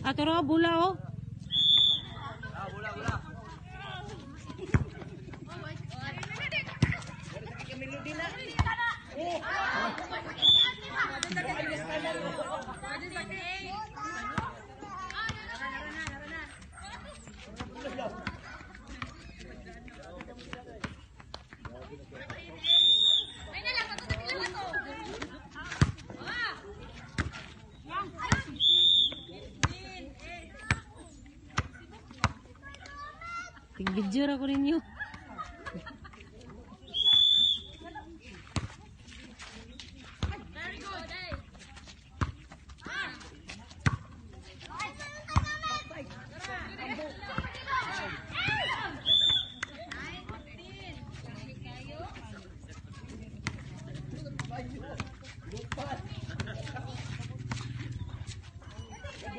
Ato ra bula oh. Tig-video ra ko ninyo.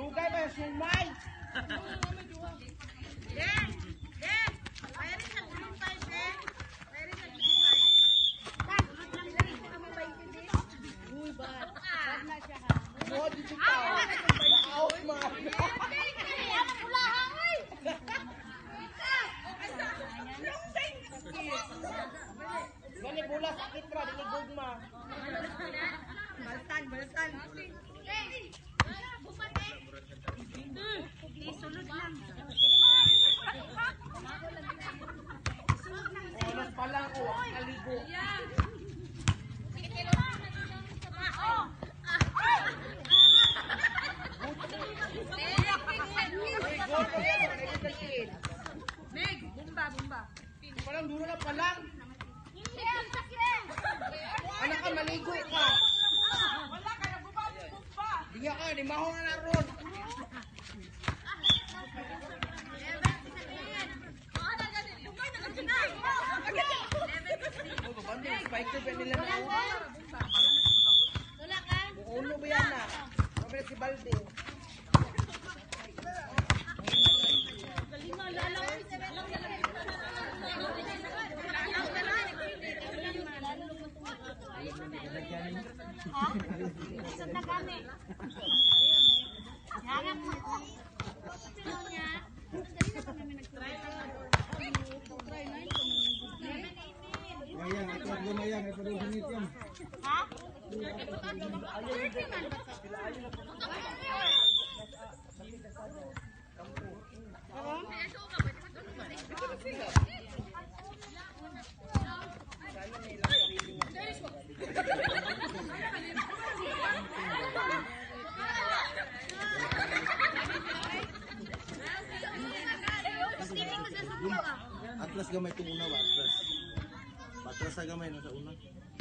Dugay ba sumay? Mo dito ka. Na-out man. Gani bola sakit ra dili gugma. Baltan, baltan. Sulod lang. Oras pa lang oh, kaligo. Uy, gol pa yan, nagkakit. Meg, bumba, bumba. Palang duro na pa lang. Anak ka, maligo ka. Wala ka na bumba, bumba. Diya ka, di maho na na ron. Oh, babando, spiker ba nila na? Wala ka? Ulo ba yan na? Sabi na si Balde. Isod na kami. Hanap mo. Sino niya? Mayang, ito ang gumayang, ito ang sinit yan. Ha? 30 man ba to? Atlas gamay itong una ba? Atlas. Atlas sa gamay no sa una.